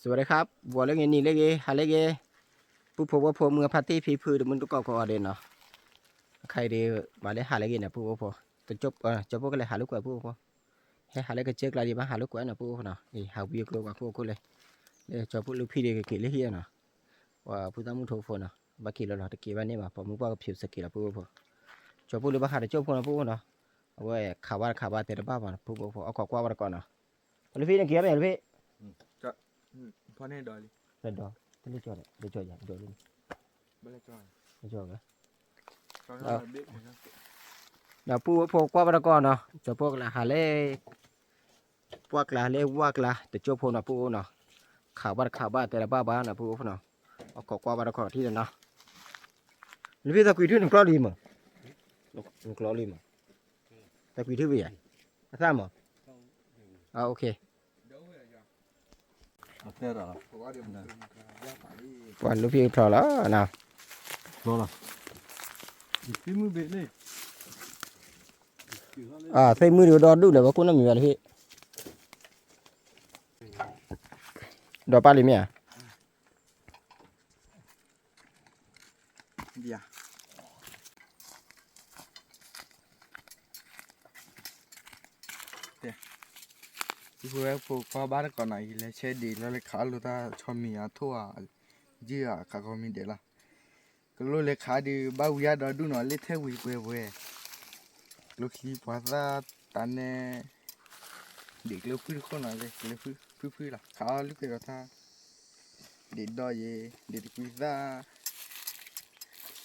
สวัสดีครับ ဂီၤလၢအဂ့ၤ နံၤလၢအဂ့ၤ ဟါလၢအဂ့ၤ ပုၢ်ဖိဝဲၢ်ဖိ မုၢ်အဖါတံၢ်ဖံဖု တမုၢ်တကိးကိးဂၤဒဲးနီၤ, အခါအံၤဒီး ဘၣ်လၢဟါလၢအဂ့ၤန့ၣ် ပုၢ်ဖိဝဲၢ်ဖိ တကၠိဖိ ကၠီဖိကလဲၤဟးလိာ်ကွဲ ပုၢ်ဖိဝဲၢ်ဖိ, ဟဲဟးလၢကစၢၢ်ကျါဒံး ဘၣ်ဟးလိာ်ကွဲနီၤ ပုၢ်ဖိဝဲၢ်ဖိနီၤ, အံၤ ဟးဝံအကျိၤပှၤခိၣ်အခိၣ်လဲၣ်, လၢကၠီဖိလူၤဖံဒီးကက့ၤလၢဟံၣ်နီၤ, ပှၤဖုသၣ်မုၢ်ထိဖိနီၤ, ဘၣ်က့ၤလီၤလီၤ တက့ၤဘၣ်န့ၣ်ဘၣ် ပိာ်မုၣ်ပှၢ်ကဖံးစက့ၤလီၤ ပုၢ်ဖိဝဲၢ်ဖိ, ကၠီဖိလၢဘၣ်ဟးတကၠိဖိနီၤ ပုၢ်ဖိဝဲၢ်ဖိနီၤ, အဝဲခးဘၣ်တခးဘၣ်တဲတဘၣ်ဘၣ်နီၤ ပုၢ်ဖိဝဲၢ်ဖိ အခိးကွၢ်ဝဲတကိးနီၤ လူၤဖံန့ၣ်က့ၤဘၣ်လူၤဖံ, ဖီန့ၣ်ဒီးလံ, ဒီး, တလၢကၠီဒီး လၢကၠီယၤ ဒီးလံ, ဘၣ်လၢကၠီ, လၢကၠီ, ဒီးပုၢ်ဖိကွၢ်ဘၣ်တကိးနီၤ ကၠီဖိကလဲၤဟးလၢ ပှၢ်ကျါလၢဝၢ်ကျါ တကၠိဖိနီၤ ပုၢ်ဖိနီၤ, ခးဘၣ်တခးဘၣ်တဲတဘၣ်ဘၣ်နီၤ ပုၢ်ဖိနီၤ, အခိးကွၢ်ဘၣ်တကိးထံၣ်ဒီးနီၤ, လူၤဖံသးကွံာ်ထံၣ်နကျီလံမး, နကျီလံမး, သးကွံာ်ထံၣ်ဝံၤယၤ, အသၣ်မး, အ OK ပှၤလူၤဖံကထီၣ်လီၤနီၤ, အသ့ၣ်မုၣ်ဘ့ၣ်န့ၣ်, အသ့ၣ်မုၣ်ဒီးဒီဒူၣ်လၢၤ ပှၤခိၣ်နီတမံၤဘၣ်လၢဖံ, ဒီးပၢ်လံမ့ၢ်ဧါ တဲ, ပုၢ်ဖိဝဲၢ်ဖိကွၢ်ဘၣ်တကိးနီၤ ယလဲၤဆဲဒံးလီၤလၢခးလိာ်တၢ်ဆီမံၤအထိၣ်ဧါ, ယုၢ်ဧါ ခးကီမံၤဒဲးလီၤ, ကလိၣ်လဲၤခးဒုး ဘၣ်ဝံၤအါဒီးဒူၣ်နီၤ လၢထဲဝံၤပှဲၤပှဲၤ, ကျိချံပှၤသၣ်တၢ်နဲ ဒံးကျိဖုတခိၣ်နီၤ လၢကျိဖုဖုလီၤ ခးအီၤလုၢ်ကွဲးဒီးတၢ် ဒံးဒီးယဲ ဒံးတကွံသၣ်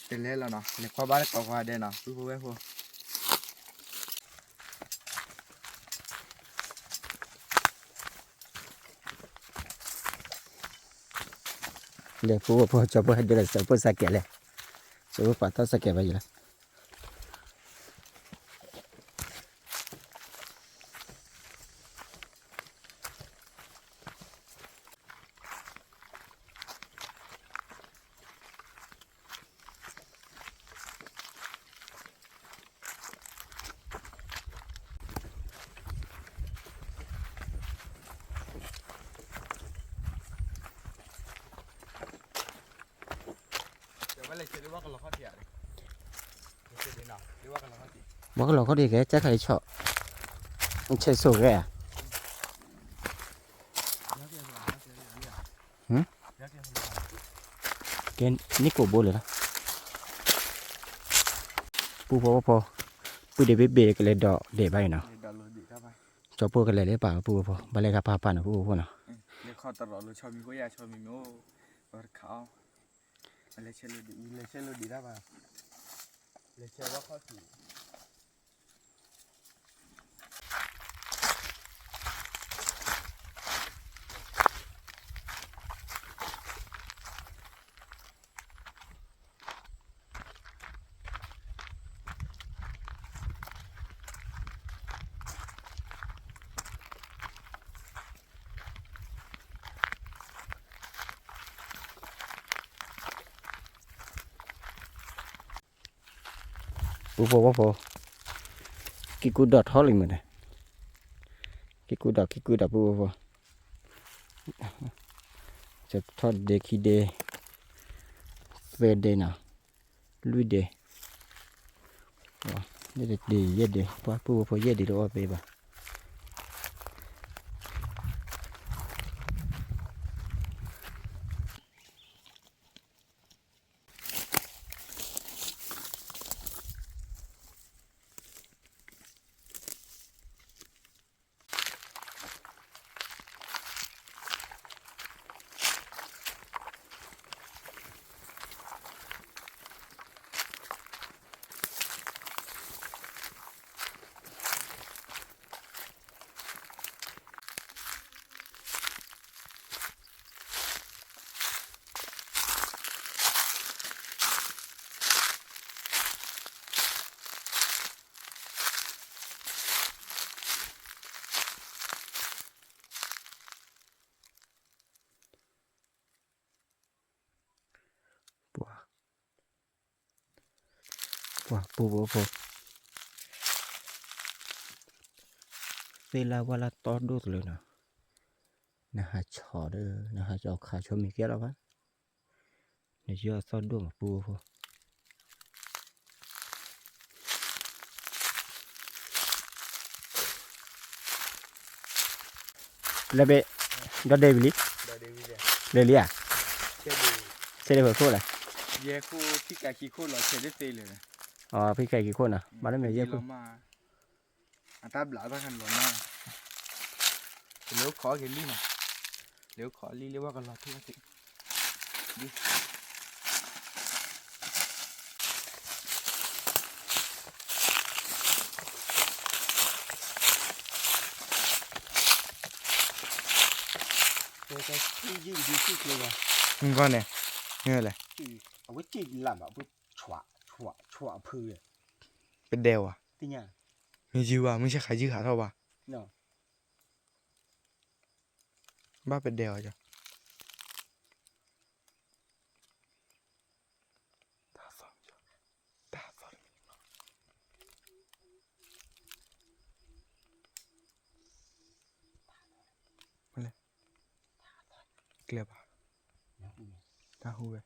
တလဲလီၤနီၤ လဲၤကွၢ်ဘၣ်တကိးပှၤဒဲးနီၤ ပုၢ်ဖိဝဲၢ်ဖိ လဲၤပုၢ်ဖိ ကၠီဖိဟဲဒ်လဲၣ် ကၠီဖိစးကဲးလဲၣ်, ကၠီဖိပာ်ထီၣ်စးကဲးဘၣ်ယံၤလီၤ. ဝဲကလီၤခီၣ်ဒံးကဲ ကၢ်ခါအံၤဆီၣ်, ဆဲးစိၤဂဲၤဧါ, ကဲန့ၣ်ကိးဘိလဲၣ်လီၤ, ပုၢ်ဖိဖိ, ပုၢ်ဒ့ဘ့ၣ်ဘ့ၣ်ကလဲၤဒီးဒဲးဘၣ်အံၤနီၤ, ကၠီဖိကလဲၤလၢပာ်ပုၢ်ဖိဖိ ဘၣ်လဲၤဂၤပာ်ပာ်နီၤ ပုၢ်ဖိဖိနီၤ, လဲၤခီတရီၤလၢဆီမံၤခိၣ်ယၤ ဆီမံၤမ့ၢ်အိၣ်, ပှၤတခးအီၤ, လဲၤဆဲးလိာ်ဒံး လဲၤဆဲးလိာ်ဒံးတၢ်ဘၣ်, လဲၤဆဲးဝဲခီၣ်ထံး ပုၢ်ဖိဝဲၢ်ဖိ, ကံၢ်ကူဒီးထီလံမ့ၢ်န့ၣ်, ကံၢ်ကူဒီး ကံၢ်ကူဒီးပုၢ်ဖိဖိ, ထီၣ်ဒ့ခံဒ့, သၢဒ့နီၤ, လွံၢ်ဒ့, ဒ့ယဲၢ်ဒ့, ပှၤပုၢ်ဖိဖိယဲၢ်ဒ့တအိၣ်ဖဲဘၣ်. ပှၤ, ပှၤပုၢ်ဖိဖိ, သ့ၣ်လၢဝၣ်လၢတီဒိၣ်တလၢနီၤ, နဟးဆီၣ်ဒီး နဟးဆီၣ်ခးဆီမံၤကဲလီၤဘၣ်, နယီၢ်သီၣ်ဒိၣ်မးပူဖိ, လၢဘ့ၣ်, ဒီဒဲးဝံၤလံ, ဒဲးလံဧါ, ဆဲးဒဲးဖဲခိၣ်လဲၣ်, ဖံကဲခံခိၣ်နီၤ, ဘၣ်လၢမ့ၢ်ယဲၢ်ခိၣ် အတၢ်ဘျးဘၣ်လီၤမး, လၢခိးက့ၤလံနီၤ, လၢခိးလံလၢဝဲကလီၤထူၣ်အသ့ၣ်, မ့ၢ်ဂီၢ်န့ၣ်, မ့ၢ်လဲၣ်, ပဒဲဝဲ, မ့ၢ်ယုၢ်ဝဲ မုၢ်ဆါခါယုၢ်ဟးထီၣ်ဘၣ်, ဘၣ်ပဒဲဝဲ, ကျဲဘၣ်, တၢ်ဟူဝဲ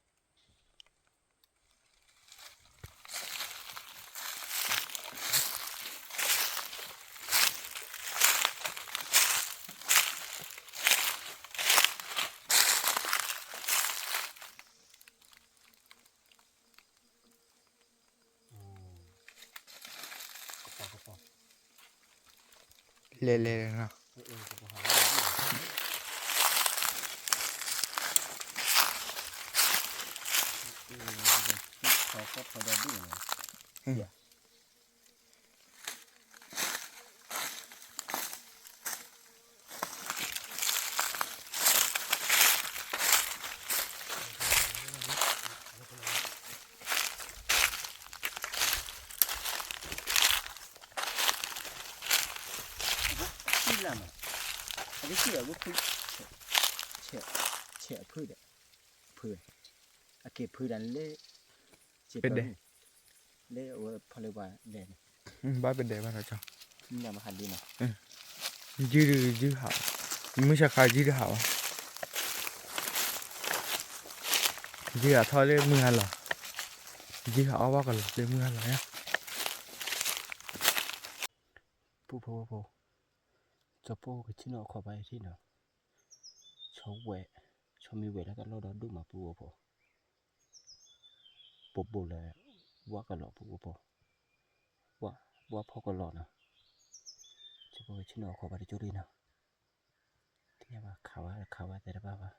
လဲၤလဲၤနီၤ, အကဲဆံၣ်လၢ်မး, အကဲဆံၣ်လၢ်ဝဲဖု, ဆဲး, ဆဲးအဖုဒီး, ဖု, အကဲဖုဒၣ်လၢ, ပဒဲ, လၢအဝဲဖီလၢပှၤလဲၤန့ၣ်, ဘၣ်ပဒဲဘၣ်ဒီးကၠီ, မ့ၢ်နမဟးလံနီၤ, ယုၢ်ဒုးယုၢ်ဟး, မုၢ်ဆါခါယုၢ်တဟးဘၣ်, ယုၢ်ဟးထီၣ်လၢမုၢ်ဟါလီၤ, ယုၢ်ဟးအီၣ်ဘၣ်ကလီၤလၢမုၢ်ဟါလီၤညါ, ပူဖိဝဲဖိ, ကၠီပိၢ်ကဆ့ၣ်နီၤအခီၣ်ဘၣ်ယထံၣ်နီၤ, ဆီဝဲ, ဆီမံၤဝဲလၢတၢ်လီၢ်ဒီဒူၣ်မးပူဖိ, ပူပူလၢ, ဝၣ်ကလီၤပူဖိ, ဝၣ်ဖီကလီၤနီၤ, ကၠီပိၢ်ကဆ့ၣ်နီၤအခီၣ်ဘၣ်တကၠိလံနီၤ, တဘၣ်ခးဝဲခးဝဲသဲတဘၣ်ဘၣ်,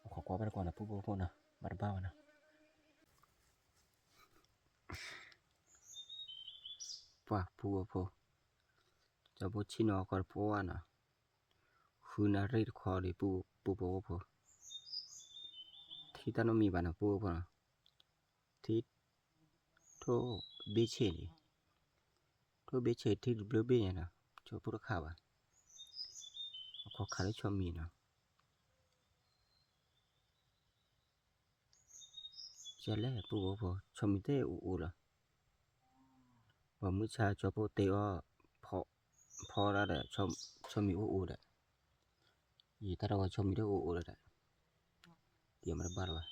အခီၣ်ကွၢ်ဘၣ်တကီၢ်နီၤပူဖိဖိနီၤ, ဘၣ်တဘၣ်ဘၣ်နီၤ ပှၤပူဖိ, ကၠီပိၢ်ဆ့ၣ်နီၤအခီၣ်တပှၢ်နီၤ, ဃုနၣ်ရံၣ်တခီဒီးပူဖိဖိ, ထံတၢ်နီတမံၤဘၣ်နီၤပူဖိနီၤ, ထံ, ထိၣ်ဘ့ၣ်ဆ့ၣ်န့ၣ်, ထိၣ်ဘ့ၣ်ဆ့ၣ်ထံတဘျုးဘ့ၣ်ညါနီၤ, ကၠီပိၢ်တခးဘၣ်, အခီၣ်ခးလၢဆီမံၤနီၤ ကလဲၣ်ပူဖိဖိ, ဆီမံၤသ့ၣ်အိၣ်အိၣ်လီၤ, ပှၤမုၢ်ဆါကၠီပိၢ်တဲအီၤ, ဖီ, ဖီဒၣ်ဒီး, ဆီမံၤအိၣ်အိၣ်ဒီး, ယတၢ်တဝီဆီမံၤဒၣ်အိၣ်အိၣ်လီၤဒီး, ယမ့ၢ်တဘၣ်လၢၤဘၣ်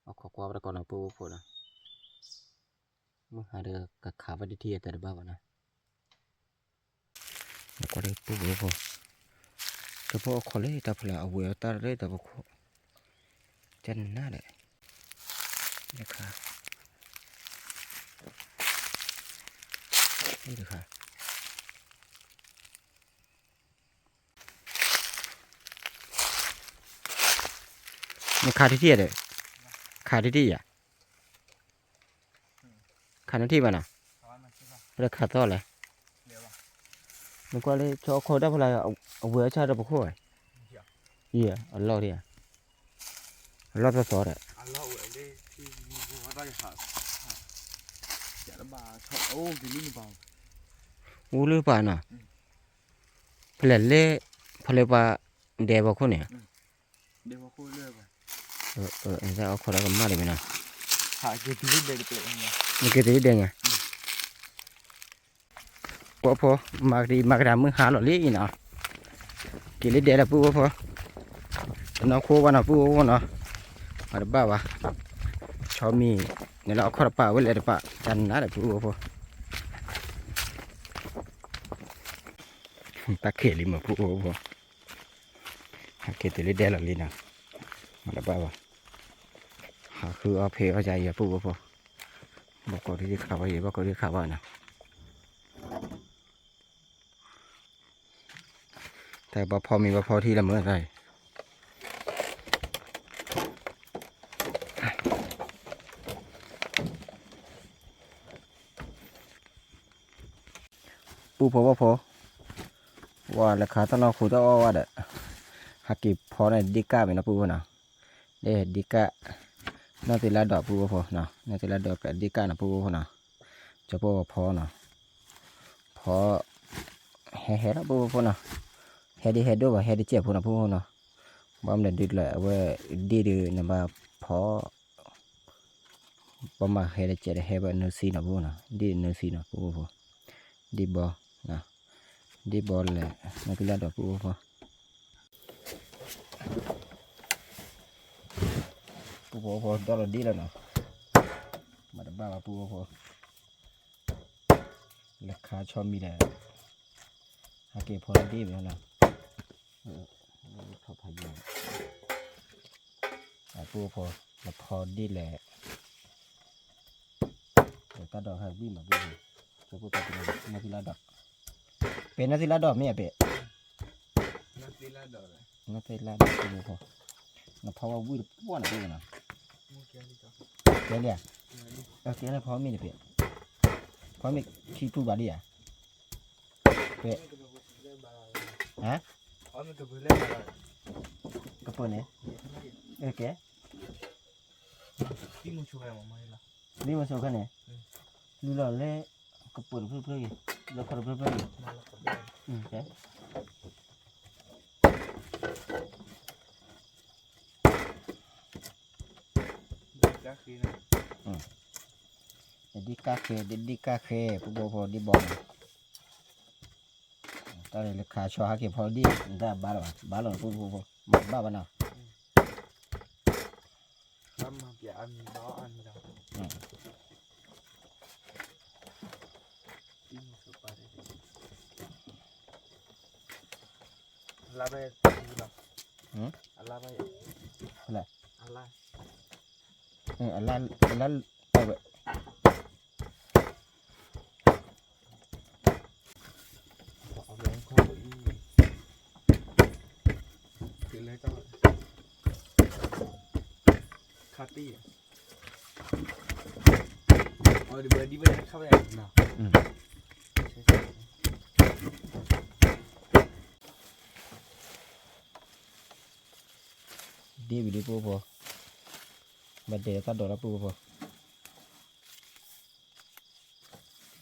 အခီၣ်ကွၢ်ဝဲတကီၢ်နီၤပူဖိနီၤ, မုၢ်ဟါဒီးကခးဝဲဒ်ထံအသးတဘၣ်ဘၣ်နီၤ, ကွၢ်ဒ်ပူဖိဖိ, ကၠီပိၢ်အခီၣ်လၢတၢ်ဖီလာ်အဝဲအတၢ်လၢတၢ်ပခိၣ်, ကနၣ်ဒီး, နခါ, တခါ နခးထံထံၣ်ယၤဒီး, ခးထံထံၣ်ယၤ, ခးနထံၣ်ဘၣ်နီၤ, ပတခးသီၣ်လဲၣ်, နကွၢ်လၢဆီအခီၣ်တၢ်ဖီလာ်, အဝဲအဆၣ်တၢ်ပခိၣ်ဝဲ, ယံၤ, အလီၢ်ဒံးဧါ, အလီၢ်သီသီဒီး, အိၣ်လၢပၤနီၤ, ဖဲလဲၣ်လၢ, ဖဲလဲၣ်ပှၤဒဲဖီခိၣ်န့ၣ်, အခီၣ်ဒီးကမၣ်လံမ့ၢ်နီၤ, နက့ၤတုၤလၢဒဲညါ, နက့ၤတုၤလၢဒဲညါ, ဖိ မၤကဒံမၤကဒါမုၢ်ဟါလီၤလံနီၤ, က့ၤလၢဒဲလီၤပုၢ်ဖိဖိ, တနီၢ်ခိဘၣ်နီၤပုၢ်ဖိဖိနီၤ, အတဘၣ်ဘၣ်, ဆီမံၤ, န့ၣ်လၢအခီၣ်တပၤဝဲလဲၤတပၤ တၢ်နးဒီးပုၢ်ဖိဖိ, တၢ်ခဲလံမ့ၢ်ပုၢ်ဖိဖိ, ဟဲက့ၤတုၤလၢဒဲလီၤလံနီၤ, အတဘၣ်ဘၣ်, ဟးဃုအီၣ်ဖ့အီၣ်ယၤယၤပုၢ်ဖိဖိ, ဘၣ်ကိးဒံးခးဘၣ်ယၤ ဘၣ်ကိးဒံးခးဘၣ်နီၤ တၢ်ဘၣ်ဖီမ့ၤဘၣ်ဖီထံလၢမုၢ်တၢ်အံၤ, ပုၢ်ဖိဝဲၢ်ဖိ, ဝဲလဲၤခးတၢ်နီၢ်ခိတၢ်အီၣ်ဝဲဒီး, ဟဲက့ၤဖီန့ၣ်ဒ့ကၣ်မ့ၢ်နီၤပုၢ်ဖိနီၤ, ဒ့ကၣ်, နီၢ်သ့လၢဒိးပုၢ်ဖိဖိနီၤ, နီၢ်သ့လၢဒိးကဒ့ကၣ်နီၤပုၢ်ဖိဖိနီၤ, ကၠီဖိဖီနီၤ, ဖီ ဟဲဟဲလီၤပုၢ်ဖိဖိနီၤ, ဟဲဒ်ဟဲဒိၣ်ဘၣ် ဟဲတစဲးဖိနီၤ ပုၢ်ဖိနီၤ, ဘၣ်မနုၤဒ်လဲၣ် အဝဲဒ့ၣ်ဒုးနဘၣ်ဖီ, ပမၤဟဲတစဲးဒီးဟဲဘၣ်နုၤဆံနီၤ ပုၢ်ဖိနီၤ, ဒ့ၣ်နုၤဆံနီၤ ပုၢ်ဖိဖိ, ဒ့ၣ်ဘီ, ဒ့ၣ်ဘီလဲၣ် နကလၢဒီးပုၢ်ဖိဖိ ပုၢ်ဖိဖိ ဒီလီၤဒ့ၣ်လီၤနီၤ, မၤတဘၣ်ဘၣ်ပုၢ်ဖိဖိ, လဲၤခးဆီမံၤဒီး, ဟဲက့ၤဖီဒ့ၣ်မ့ၢ်နီၤ, ဖးယံၤ, ပုၢ်ဖိ, လၢဖီဒ့ၣ်လဲၣ်, တၢ်ဒိးဟဲဝံၣ်မးပုၢ်ဖိ, ကၠီဖိတၢ်တနီၤ နီၢ်သ့လၢဒိး, ပဲနီၢ်သ့လၢဒိးမ့ၢ်အပဲ နီၢ်သ့လၢဒိး, နီၢ်သ့လၢဒိး ပုၢ်ဖိဖိ, နဖီဝဲဝံၣ်တပှၢ်န့ၣ်ပုၢ်ဖိနီၤ, ကဲလံဧါ, ကဲလၢဖီမ့ၢ်တပဲ, ဖီမ့ၢ်ခံဖုဘၣ်ဒံးဧါ, ပဲ, ဟါ, ကပၢၤန့ၣ်, ကဲ, လံမဆိခဲန့ၣ်, လုၢ်လီၤလၢ, ကပၢၤတဖျၢၣ်ဖျၢၣ်အံၤ, လၢခီတဖျၢၣ်ဖျၢၣ်အံၤ, ကဲ ဒ်ကၣ်ဃဲ, ဒ်ကၣ်ဃဲ ပုၢ်ဖိဖိ ဒ်ဘီန့ၣ်, တၢ်လၢခးဆီဟဲက့ၤဖီဒ့ၣ် တၢ်ဘါလီၤဘၣ် ဘါလီၤပုၢ်ဖိဖိ မၤတဘၣ်ဘၣ်နီၤ, အလါ, အလါ, အဝဲ ခါတံၢ်, အဒံးဘၣ်ဒံးဘၣ်ခါဝဲနီၤ, ဒ်ဝံၤဒ်ပုၢ်ဖိ, ဘၣ်ဒဲးတၢ်ဒိးလၢပုၢ်ဖိ,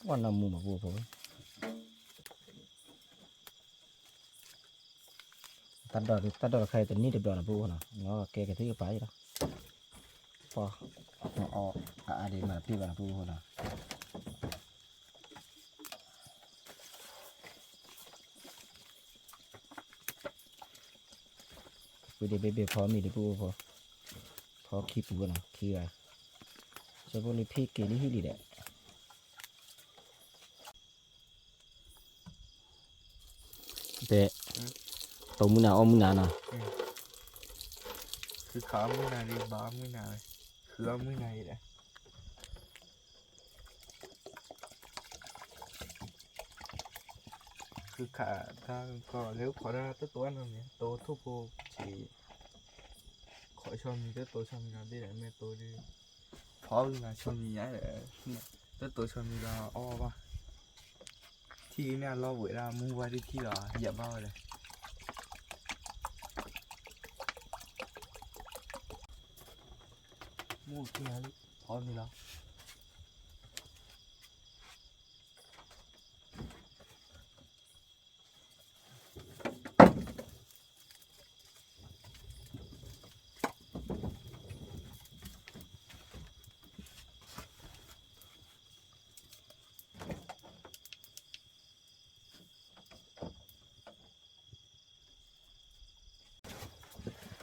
ပှၤနီၢ်မူမးပုၢ်ဖိ, တၢ်ဒိးတခါအံၤတနံၣ်တဘျီနီၤပုၢ်ဖိနီၤ, နီၢ်ကဲကသံၣ်ကပၤအံၤလီၤ, ပှၤ, အအါဒံးမၤတပ့ၢ်ဘၣ်နီၤပုၢ်ဖိနီၤ. ဝံၤဒံးဘ့ၣ်ဘ့ၣ်ဖီမ့ၤဒံးပုၢ်ဖိ, ဖီခံပူၤနီၤ ခံဂၤ, ကၠီဖိလံဖံက့ၤလံဟံၣ်လံဒီး, တဲ, တမုၢ်နၤအီၣ်မုၢ်နၤနီၤ, ခုခးအီၣ်မုၢ်နၤဒံး ဘၣ်အီၣ်မုၢ်နၤ, ဃုအီၣ်မုၢ်နၤဒံးဒီး ဃုခးတၢ်ကီလၢခိးဒၣ်တတိၤနီၤမ့ၢ် တိၤထိၣ်ဖိဆံး, ခိးဆီမံၤတတိၤဆီမံၤနီၤဒ်လဲၣ် မ့ၢ်တိၤဒ်, ဖီအီၣ်မုၢ်နၤဆီမံၤညါဒီး, တတိၤဆီမံၤဒီးအီၣ်ဘၣ်, ထံၣ်မ့ၢ်အလီၢ်ဝဲဒၣ် မူဝါဒ်ထံၣ်လီၤ ယဘၣ်ဝဲလဲၣ်. မူက့ၤလံ ဖီမံၤလီၤ.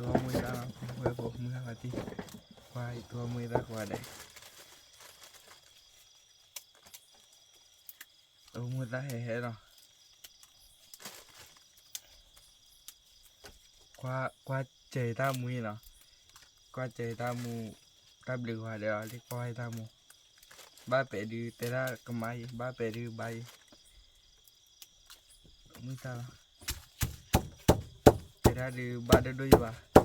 တဂီၤမူသၣ်လီၤ ဖိဖိမုၣ်သၣ်ဖါတံၢ်, ကွၢ်အံၤတဂီၤမူသၣ်ကိးဂၤဒဲး, တဂီၤမူသၣ်ဟဲဟဲလီၤ, ကွၢ်စဲးတၢ်မူအံၤလီၤ, ကွၢ်စဲးတၢ်မူ, တၢ်ဘျုးကိးဂၤဒဲးလီၤ လၢကွၢ်ဝဲတၢ်မူ, ဘၣ်ပဲာ်ဒုးတဲတၢ်ကမၣ်အံၤ ဘၣ်ပဲာ်ဒုးဘၣ်အံၤ မုၢ်သၣ်လီၤ, တဲတၢ်ဒုးဘၣ်ဒိၣ်ဒိၣ်ယဘၣ်, တ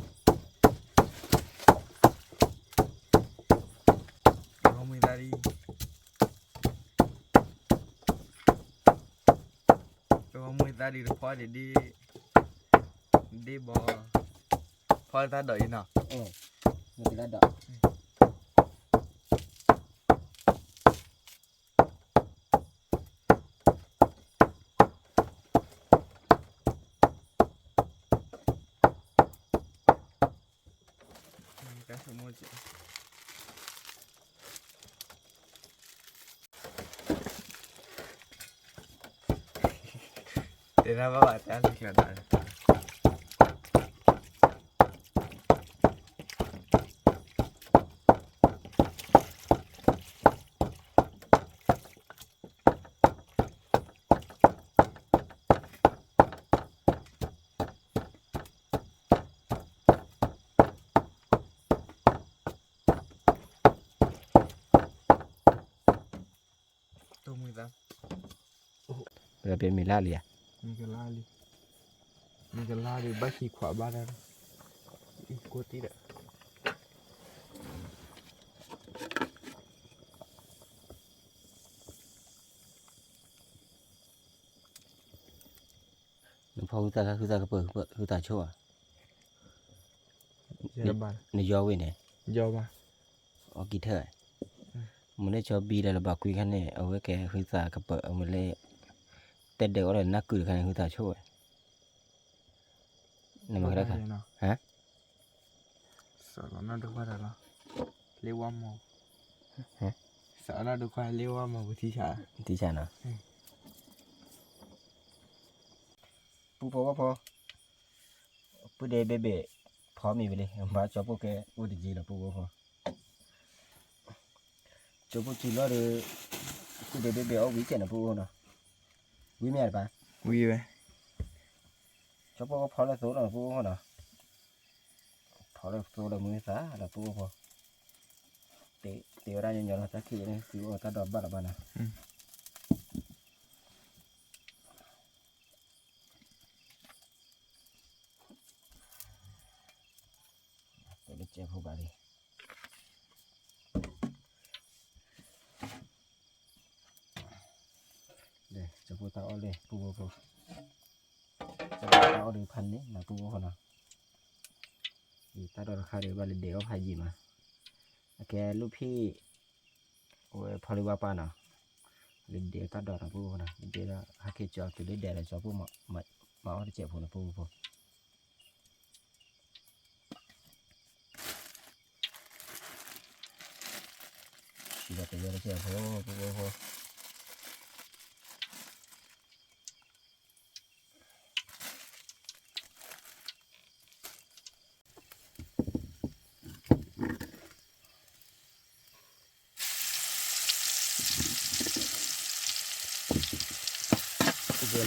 ဂီၤမူသၣ်ဒံး, တဂီၤမူသၣ်ဒံးတဖီဒံးဒ့ၣ်, ဒ့ၣ်ဘီ, ဖီသၣ်ဒိးအံၤနီၤ, မ့ၢ်ကလၢဒိး တဲဒၣ်ဘၣ်ဘၣ်တၢ်လၢကျၢၤဒီး တိၢ်မုၢ်သၣ်, ပမ့ၢ်လါလံဧါ, မ့ၢ်ကလါလံ, မ့ၢ်ကလါလံ ဘၣ်ဟံးခွးဘၣ်တၢ်, အံၤကိးတံၢ်ဒီး နဖီဟုသၣ်ခါ ဟုသၣ်ကပၢၢ် ဟုသၣ်ဆိၣ်ဧါ, နယီဝံၤန့ၣ်, အီကံထၢၣ်, မ့ၢ်လၢကၠီဘံဒီးလၢဘၣ်ကွံခါန့ၣ် အဝဲကဲဟုသၣ်ကပၢၢ် အမ့ၢ်လၢ တဲဒၢးအီၣ်ဒီးနၢ်ကုာ်တခါန့ၣ် ဟုသၣ်ဆိၣ်ဝဲ, နမၤကဒၣ်ခါ, ဟါ စးလီၤနၢ်ဒိၣ်ခွါတၢ်လီၤ, လ့ဝါမီၤ, စးလီၤနၢ်ဒိၣ်ခွါလ့ဝါမီၤ ပထံဆး, ထံဆးနီၤ, ပူဖိဝဲဖိ, ပုၢ်ဒ့ဘ့ၣ်ဘ့ၣ်, ဖီမံၤဝဲလံ ဘၣ်ကၠီပိၢ်ကဲအိၣ်တယံၤလီၤ ပုၢ်ဖိဖိ, ကၠီပိၢ်ကံလီၤဒီး, ပုၢ်ဒ့ဘ့ၣ်ဘ့ၣ်အီၣ်ဝံၤကဲနီၤ ပုၢ်ဖိနီၤ, ဝံၤမ့ၢ်တပၢ်, ဝံၤဝဲ ကၠီပိၢ်ကဖီလၢသိလီၤ ပုၢ်ဖိနီၤ, ဖီလၢသိလီၤမုၢ်သၣ်လီၤ ပုၢ်ဖိ, တ့ဝဲဒၣ်ညီညီလီၤ တၢ်ခံးန့ၣ် သုအိၣ်တၢ်ဒီးဘၣ်လီၤဘၣ်နီၤ, တဲလၢကဲဖိဘၣ်လံ ကၠီပိၢ်တၢ်အီၣ်လၢ ပုၢ်ဖိဖိ, ကၠီပိၢ်တၢ်အီၣ်ဒီးဖးန့ၣ် နပုၢ်ဖိနီၤ, အံၤတၢ်ဒီတခါဒီး ဘၣ်လၢဒဲးအီၣ်ဖးယံာ်မး, အကဲလူၢ်ဖံး, အဝဲဖီလံဝါပၢ်နီၤ, လၢဒဲးတၢ်ဒီးနီၤ ပုၢ်ဖိနီၤ, လၢဒဲးဒီး ဟဲက့ၤကၠီတုၤလၢဒဲးဒီး ကၠီပိၢ်မၤအီၣ်တစဲးဖိနီၤ ပုၢ်ဖိဖိ ဒီးတယီတစဲးဖိ ပုၢ်ဖိဖိ,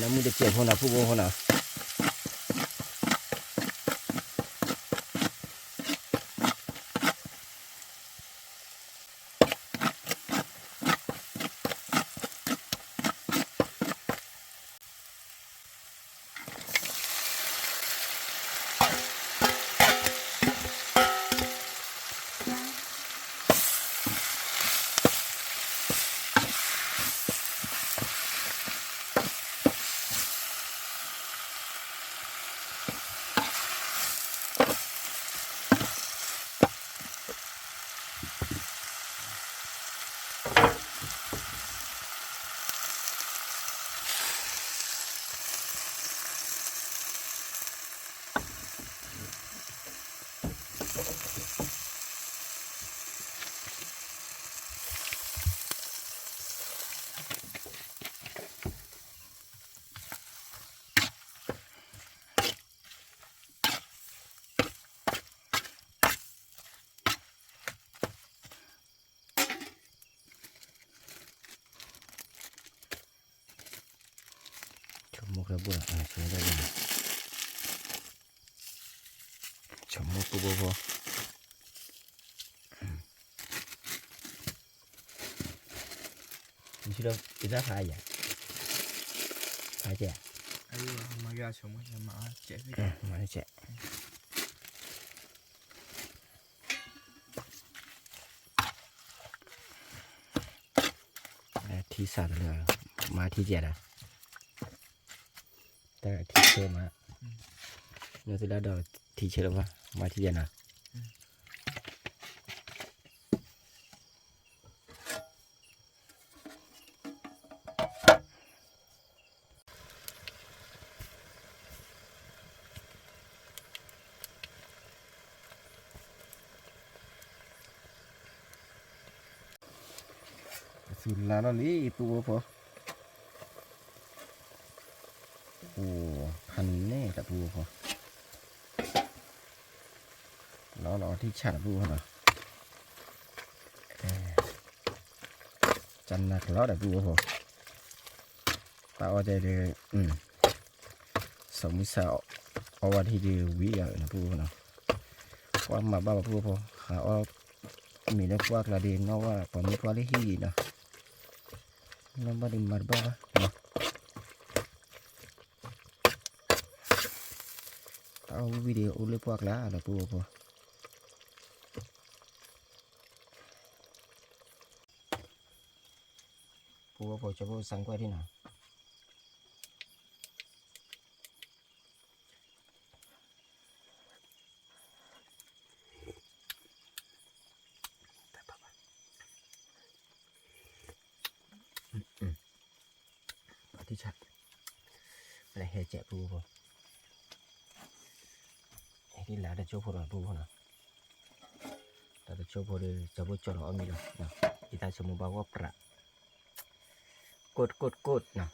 နမုၢ်တစဲးဖိနီၤ ပုၢ်ဖိဖိနီၤ. ပူဖိ ဆိကမိၣ်ပူဖိဖိ နထံၣ်ဒီး ကစၢ်ဖးယၤ ဖးကဲ မၤကဲ မၤကဲ ထံစးတလၢ မၤထံကဲဒီး တၢ်ထံဆၢမး နသုဒၣ်ဒီးထံဆၢလၢၤဘၣ် မၤထံယဲနီၤ သုလါလီၤလံ ပူဖိဖိ အိၣ်ဖးန့ၣ်တၢ်ပူဖိဖိ လီၤလီၤအီထံဆးတၢ်ပူဖိနီၤ ကနၣ်ကလီတၢ်ပူဖိဖိ တၢ်အီၣ်တဲဒီး စီၤမုၢ်ဆါ အီၣ်ဝဲထံဒီးဝံၤယၤနၢ်ပူဖိနီၤ ကွၢ်မၤဘၣ်ပူဖိဖိ ဟးအီၣ်မ့ၤလၢပှၢ်ကျါဒီး နီၢ်ဝဲပှၤမုၣ်ပှၢ်လၢဟံၣ်နီၤ နီၢ်ဘၣ်ဒီးမၤတဘၣ်ဘၣ် တၢ်အီၣ်ဝံၤဒီးအိၣ်လၢပှၢ်ကျါလၢပူဖိဖိ ပူဖိဖိ ကၠီဖိစၢ်ကွၢ်ထံနီၤ ပထံၣ်ဆး လဲၤဟဲကဲးပူဖိ ဟဲဒ်လၢတကၠိဖိဒီးပူဖိနီၤ တၢ်တကၠိဖိဒီး ကၠီဖိကၠီလီၤအီၣ်မ့ၤလီၤ ယတၢ်ဆိကမိၣ်ဘၣ်ဂီၢ်ပြး ကိတ်ကိတ်ကိတ်နီၤ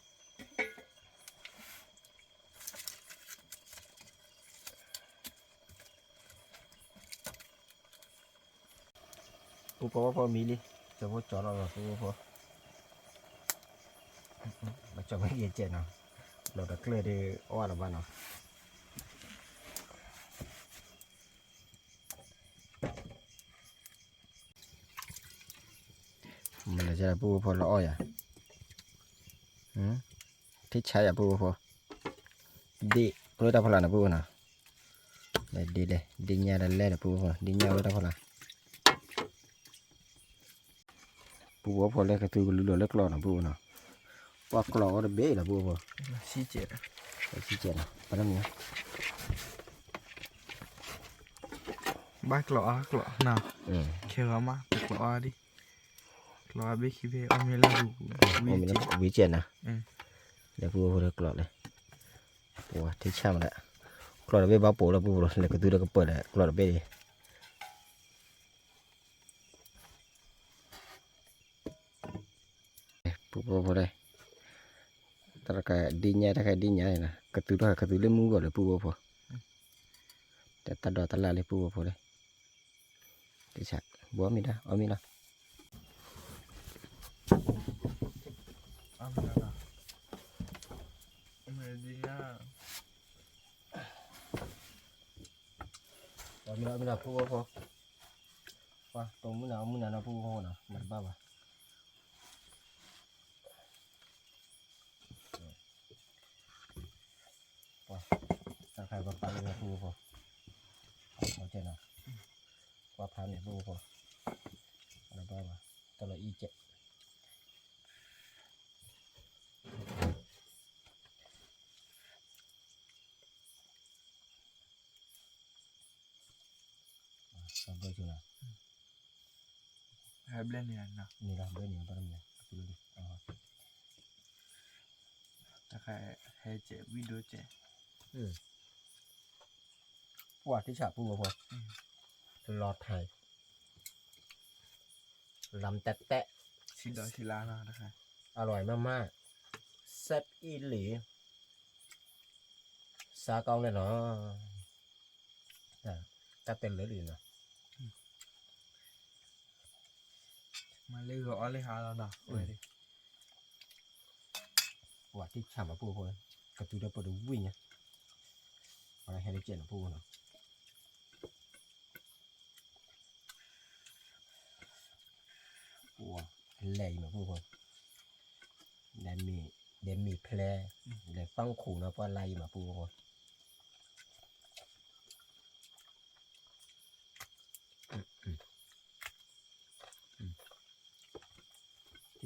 ပူဖိဖိမံလံ ကၠီဖိကၠီလီၤလီၤပူဖိဖိ မ့ၢ်ကၠီမ့ၢ်ယဲကဲးနီၤ လီၤဒီးကျၢၢ်ဒီးအီၣ်လီၤဘၣ်နီၤ မ့ၢ်လၢကပူဖိဖိလီၤအီၣ်ယၤ ထံဆးယၤပူဖိဖိ ဒ့ၣ်ကျိတၢ်ဖီလာ်နီၤပူဖိနီၤ လဲၤဒ့ၣ်လဲၣ် ဒ့ၣ်ညၣ်လၢလဲၣ်ဒီးပူဖိဖိ ဒ့ၣ်ညၣ်ဝဲတၢ်ဖီလာ် ပူဖိဖိလၢကသူကလုလီၤလၢကျီးနီၤပူဖိနီၤ ပှၤကျီးအီၣ်တဘ့ၣ်လီၤပူဖိဖိ ဆံကဲးနီၤ ပှၤတမံၤ ဘၣ်ကျီးအါကျီးနီၤ ခဲဂီၤမး ပကျီးအါဒံး ကျီးအါဘ့ၣ်ခံဘ့ၣ် အီၣ်မ့ၢ်လၢ ဝံၤကဲးနီၤ လဲၤပူဖိဖိလၢကျီးလဲၣ် ပှၤထံဆးမးလၢ ကျီးတဘ့ၣ်ဘၣ်ပိာ်လၢပူဖိဖိလီၤ လဲၤကသူလၢကပၢၢ်ဒီး ကျီးတဘ့ၣ်ဒံး ပူဖိဖိလၢ တၢ်တခါဒ့ၣ်ညၣ် တၢ်ခါဒ့ၣ်ညၣ်န့ၣ် ကသူထီၣ်ကသူလၢမုၢ်ဂီၤလၢပူဖိဖိ တၢ်တၢ်ဒိးတၢ်လၢ်လၢပူဖိဖိလၢ တၢ်ဆး ဘိအီၣ်မ့ၤဒၣ် အီၣ်မ့ၤလီၤ အီၣ်မ့ၤလီၤ အီၣ်မ့ၤလီၤ ပူဖိဖိ ပှၤ တိၢ်မုၢ်နၤ အီၣ်မုၢ်နၤနီၤ ပူဖိဖိနီၤ မၤတဘၣ်ဘၣ် ပှၤ တၢ်ခါပှၤပာ်လၢပူဖိဖိ အီၣ်ကဲနီၤ ပှၤဖးန့ၣ်ပူဖိဖိ မၤတဘၣ်ဘၣ် တၢ်လီၤအံၤကဲ ဘျဲၣ်န့ၣ်နီၤ န့ၣ်လီၤ ဘျဲၣ်န့ၣ် ဘၣ်တမံၤ တခါ ဟဲကဲး ဝံၣ်ဒိကဲး ပှၤထံဆးပူဖိဖိ လီၤထဲး လမ်တဲတဲ ဆံဒီးဆံလါနီၤ တခါ อร่อยมากๆ แซ่บอีหลี စားကောင်းတယ်နော် တၢ်တဲလၢလံနီၤ မၤလၢဂီၤအီၣ်လၢဟါလီၤနီၤ ဝဲဒၣ် ပှၤထံဆးမးပူဖိ ကသူဒီးပတဝံၣ်ညါ, ပှၤလၢဟဲလၢကဲးနီၤ ပူဖိနီၤ, ပူဖိ, လဲၤအံၤမး ပူဖိ, ဒီးမ့ၤဖျဲ, ဒီးသီၣ်ခိၣ်နီၤ ပှၤလၢအံၤမး ပူဖိ,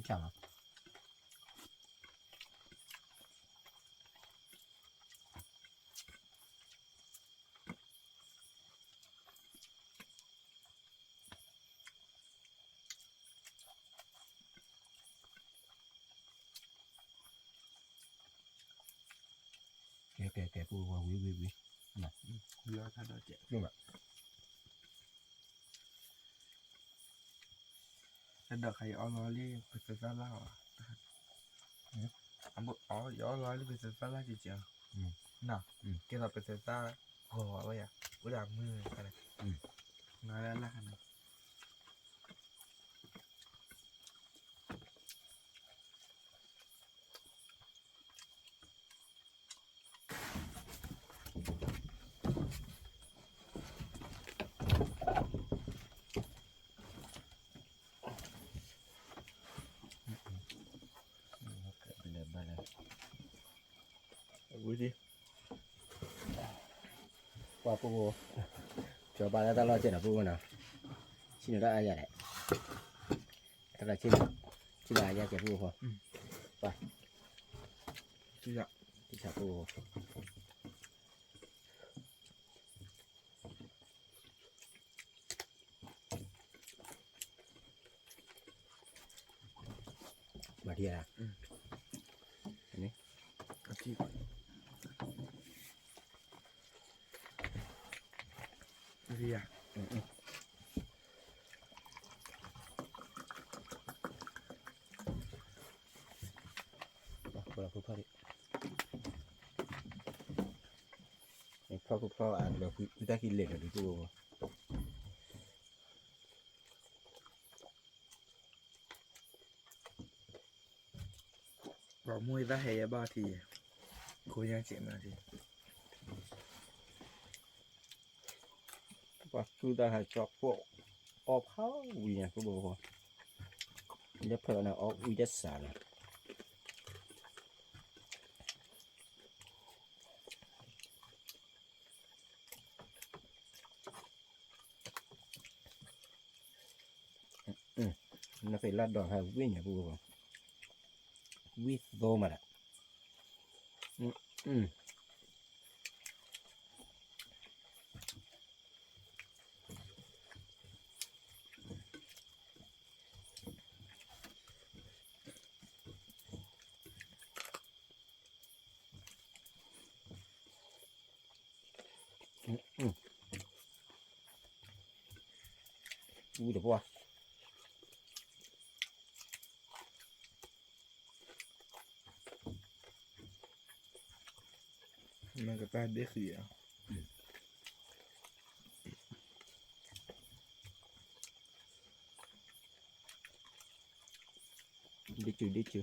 ထံၣ်ဆၣ်လီၤ. ကဲ ကဲ ကဲ ပူဖိ ဝံၤ ဝံၤ ဝံၤ, ဝံၤလီၤ တၢ်ဒီးကဲး, တၢ်ဒီးခါ ယအီလီၤလံ ပသၢသၢလါ, ယအီလီၤလံပသၢသၢလါကကဲး, ကဲထီၣ်ပသၢသၢဂီၤဝဲယၤ, အိၣ်ဒၣ်မုၢ်ခါန့ၣ်, နလၢလါခါန့ၣ် ဝံၤဒံး, ပှၤပူဖိ, ကၠီၤပာ်လၢတၢ်လီၢ်ကဲးနီၤ ပူဖိနီၤ, ဆ့ၣ်နီၤတၢ်အါယၤလဲၣ်, တၢ်လီၢ်ဆ့ၣ်နီၤ, ဆ့ၣ်နီၤအါယၤကဲး ပူဖိ, ပှၤ, ဆ့ၣ်နီၤ, ဆ့ၣ်နီၤ ပူဖိ မၤထံၣ်ဧါ, မၤထံၣ်ဧါ, ဖျီၣ်ဖျီၣ်, ဖျီၣ်ဖျီၣ်အလၢာ် ဝံတၢ်ခံလၢာ်လၢာ်ဒုးတအိၣ် ပှၤမိၢ်သၣ်ဟဲယဘၣ်ထံ, ခိညါစဲးမၤထံ, ပှၤသူၣ်တၢ်ဟးကၠီၣ်ဖိ, အီၣ်ဖးဝံၤညါ ပူဖိ, လၢဖျၢၣ်န့ၣ် အီၣ်ဝံၤတစးလီၤ. နကလၢ်ဒီးဟဲဝံၣ်ညါပူဖိ, ဝံၣ်သိမးဒၣ်, ဝံၣ်တပှၢ်, မ့ၢ်ကတၢၢ်ဒ့ဃံဧါ, ဒ့စု ဒ့စု,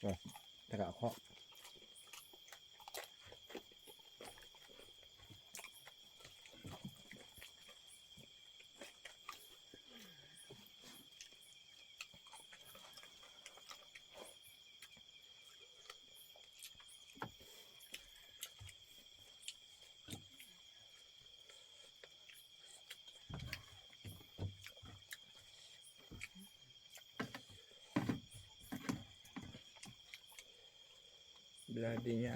တၢ်ကအခီၣ် ဘျါဒ်ညါ,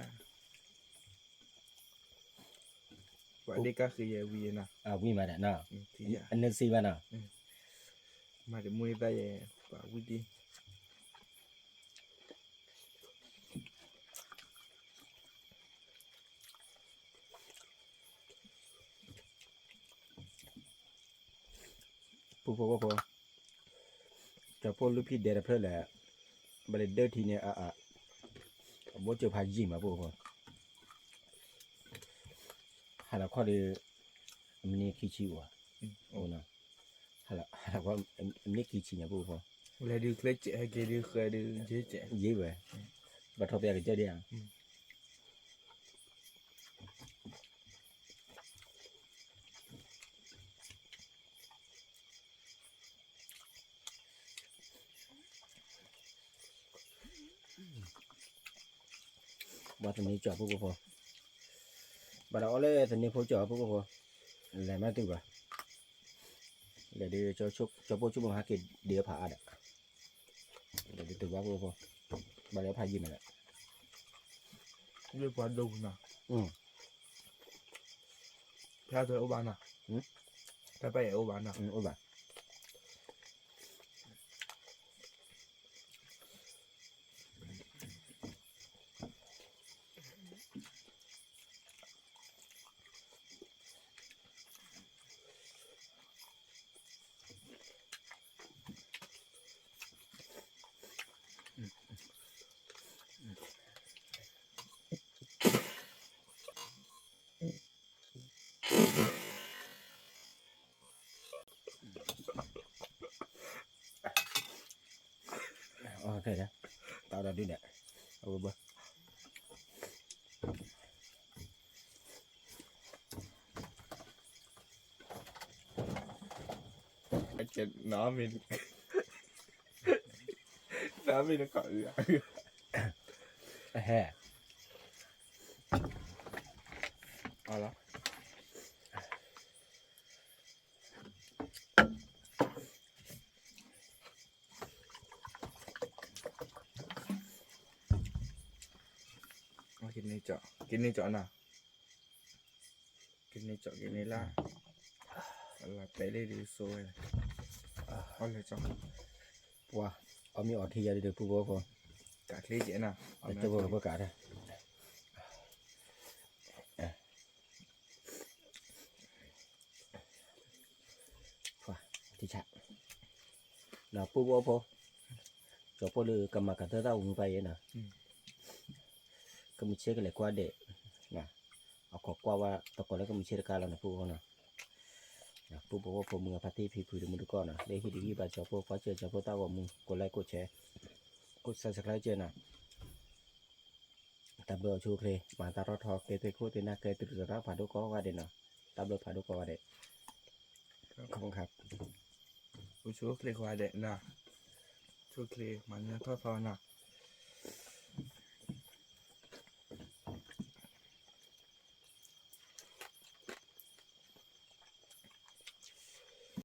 ပှၤဒ့ကါဃ့ယဲဝံၤနီၤ, ဝံၤမးဒၣ်နီၤ, အနၢစ့ဘၣ်နီၤ, မၤတမူသၣ်ယဲ, ပှၤဝံၤဒ် ပူဖိဖိ, ကၠီဖိလူဖံဒဲတဖျၢၣ်လဲၣ်, ဘၣ်လၢဒၢထံန့ၣ်, အဘိကၠိဖးယံာ်မးပူဖိ, ဟးလီၤခီၣ်ဒီး, မံးနံးခံဆံအိၣ်, ဟးလီၤခီၣ်, မံးနံးခံဆံညါပူဖိ, လဲၤဒုးချ့စဲး ဟဲက့ၤဒုးဃဲဒုး ယ့ဝဲ, ဘၣ်ထီၣ်ပယၢ်ကစၢၢ်ဒံးဧါ. ဘၣ်သန့ၤကၠီၣ်ဖိကဖိ, ဘၣ်ဒီးအီၣ်လၢသန့ၤဖိကၠီၣ်ဖိကဖိ, လဲၤမ့ၢ်တုၤဘၣ်, လဲၤဒုး ကၠီဖိကၠိဖိဟဲက့ၤဒုးအဖးအါဒီး, လဲၤဒုးတုၤဘၣ်ဖိကဖိ, ဘၣ်လၢဖးယံာ်မးလဲၣ်, လၢပှၤဒိၣ်ပူၤနီၤ, ဖဲအအိၣ်ဘၣ်နီၤ, ဖဲပအိၣ်ဘၣ်နီၤ, အိၣ်ဘၣ်. အီၣ်ခဲဒီး တၢ်ဒီးဒုးဒီး အဝဲဘၣ် အကဲနီၢ်မ့ၢ် နီၢ်မ့ၢ်တခီၣ်အုၣ် အဟဲ အလီၤ ကန့ၢ်ကၠီၣ် ကန့ၢ်ကၠီၣ်နၤ ကန့ၢ်ကၠီၣ်ကန့ၢ်လၢ် လၢတဲလံဒ်သိးဝဲ အီၣ်လၢကၠီၣ် ပှၤ အီၣ်မ့ၢ်အီၣ်ထံယၤဒ်ဒီးပူဖိဖိ ကးချ့ကဲနၤ တကၠိဖိဖိကးတၢ် ပှၤ ထံဆး နပူဖိဖိ ကၠီၣ်ဖိလၢကမၤကၤသၢသၣ်ဝံၤပၢ်ယဲနၤ ကမုၢ်ဆ့ကလဲၤကွၢ်ဒဲး အခီၣ်ကွၢ်ဝဲတကိးလၢကမုၢ်ဆ့တကါလီၤနၤ ပူဖိနီၤ ပူဖိဖိမုၢ်အဖါတံၢ်ဖံဖုတမုၢ်တကိးနီၤ လၢဟံၣ်တဂံၢ်ဘၣ်ကၠီၣ်ဖိ ကွၢ်စၢၢ်ကၠီၣ်ဖိသၣ်ဂီၤမူ ကိးlikeကိးshare ကိးsubscribeကဲနၤ တၢ်ဘျုးအိၣ်ဆူၣ်အိၣ်ချ့ မၤတၢ်ထီၣ်ထီကဲသ့ၣ်ခိၣ်သ့ၣ်နၢ်ကဲတုၤတရၣ်ဖးဒိၣ်ကိးဂၤဒဲးနီၤ တၢ်ဘျုးဖးဒိၣ်ကိးဂၤဒဲး ခီဖျိခါ အိၣ်ဆူၣ်အိၣ်ချ့ကိးဂၤဒဲးနီၤ ဆူၣ်ချ့မၤန့ၢ်ထီၣ်ထီနီၤ